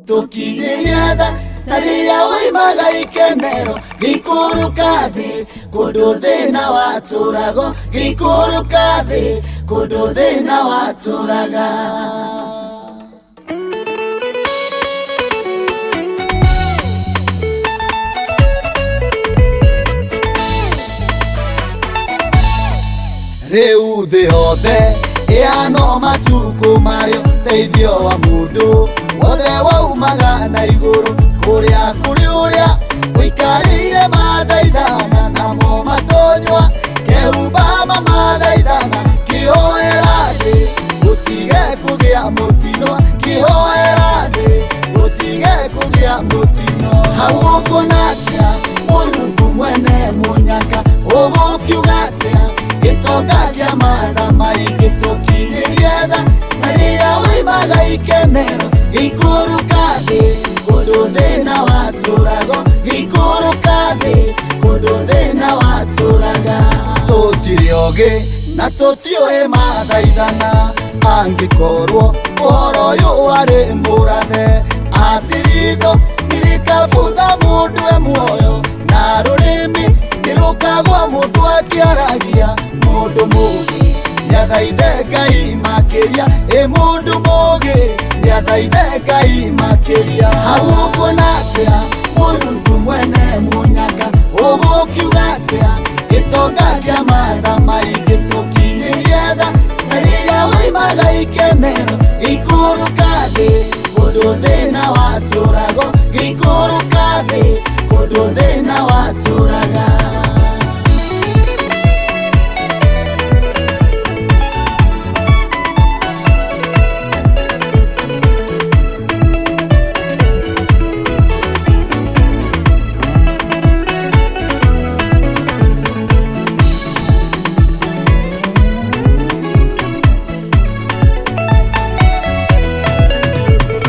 Tũkinyĩrie tha ta rĩrĩa woimaga ikenero gĩikũrũka thĩ kũndũ thĩna watũrago gĩikũrũka thĩ kũndũ thĩna watũraga. Rĩu thĩ yothe ĩhana matukũ marĩa ũteithio wa mũndũ wothe waumaga na igũrũ kũrĩa kũrĩ ũrĩa ũikarĩire mathaithana namo matonywa kehumba mamathaithana kĩhoera thĩ gũtige kũgĩa mũtino kĩhoera thĩ gũtige kũgĩa mũtino. Hau ũkuona atĩa Mũrungu mwene mũnyaka ũgũkiuga atĩa gĩtonga kĩa matha maingĩ tũkinyĩrie tha ta rĩrĩa woimaga ikenero gĩikũrũka thĩ kũndũ thĩna watũrago gĩikũrũka thĩ kũndũ thĩna watũraga. Tũtirĩ ogĩ na tũtiũĩ mathaithana angĩkorwo ũhoro ũyũ warĩ mũrathe atĩ ritho nĩrĩkabutha mũndũ e muoyo na rũrĩmĩ nĩrũkagwa mũndũ akĩaragia mũndũ mũgĩ nĩathaithe Ngai makĩria ĩ mũndũ mũgĩ nĩathaithe Ngai makĩria. Hau ũkuona atĩa Mũrungu mwene mũnyaka ũgũkiuga atĩa gĩtonga kĩa matha maingĩ tũkinyĩrie tha ta rĩrĩa woimaga ikenero gĩikũrũka thĩ kũndũ thĩna watũrago gĩikũrũka thĩ kũndũ thĩna watũraga.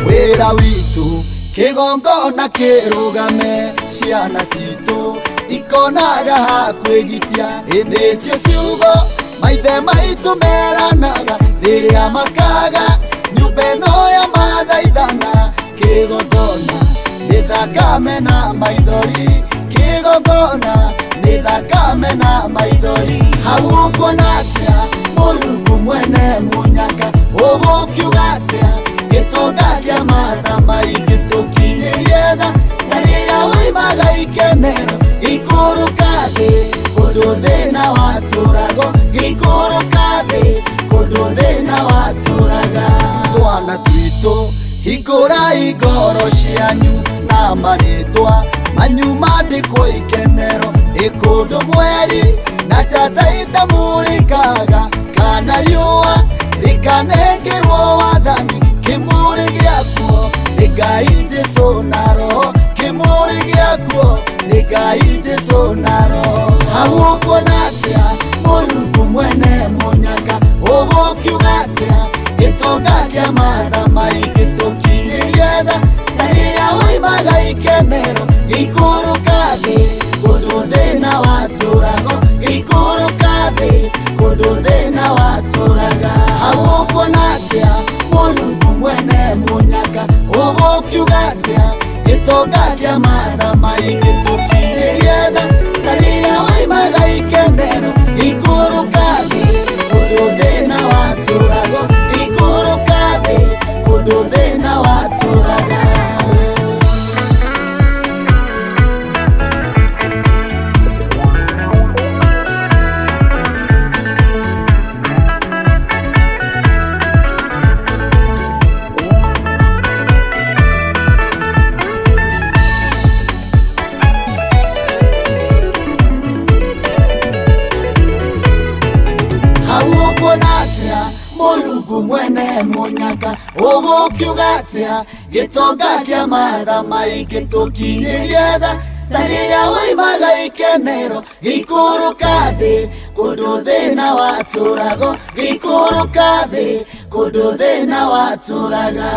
Wĩra witũ kĩgongona kĩrũgame ciana citũ ikonaga ha kwĩgitia ĩndĩ icio ciugo maithe maitũ meranaga rĩrĩa makaga nyũmba ĩno ya mathaithana kĩgongona nĩ thakame na maithori kĩgongona nĩ thakame na maithori. Hau ũkuona atĩa Mũrungu mwene mũnyaka ũgũkiuga atĩa gĩtonga kĩa matha maingĩ tũkinyĩrie tha ta rĩrĩa woimaga ikenero gĩikũrũka thĩ kũndũ thĩna watũrago gĩikũrũka thĩ kũndũ thĩna watũraga. Twana twitũ hingũrai ngoro cianyu na marĩtwa manyu mandĩkwo ikenero ĩ kũndũ mweri na njata itamũrĩkaga kana riũa rĩkanengerwo wathani kĩmũrĩ gĩakuo nĩ Ngai Jesũ na Roho kĩmũrĩ gĩakuo nĩ Ngai Jesũ na Roho. Hau ũkuona atĩa Mũrungu mwene mũnyaka ũgũkiuga atĩa gĩtonga kĩa matha maingĩ tũkinyĩrie tha ta rĩrĩa woimaga ikenero gĩikũrũka thĩ kũndũ thĩna watũrago gĩikũrũka thĩ kũndũ thĩna watũraga. Hau ũkuona atĩa Mũrungu mwene mũnyaka ũgũkiuga atĩa gĩtonga kĩa matha maingĩ tũkinyĩrie tha ta rĩrĩa woimaga ikenero gĩikũrũka thĩ kũndũ thĩna watũrago gĩikũrũka thĩ kũndũ thĩna watũraga. Hau ũkuona atĩa Mũrungu mwene mũnyaka ũgũkiuga atĩa gĩtonga kĩa matha maingĩ tũkinyĩrie tha ta rĩrĩa woimaga ikenero gĩikũrũka thĩ kũndũ thĩna watũrago gĩikũrũka thĩ kũndũ thĩna watũraga.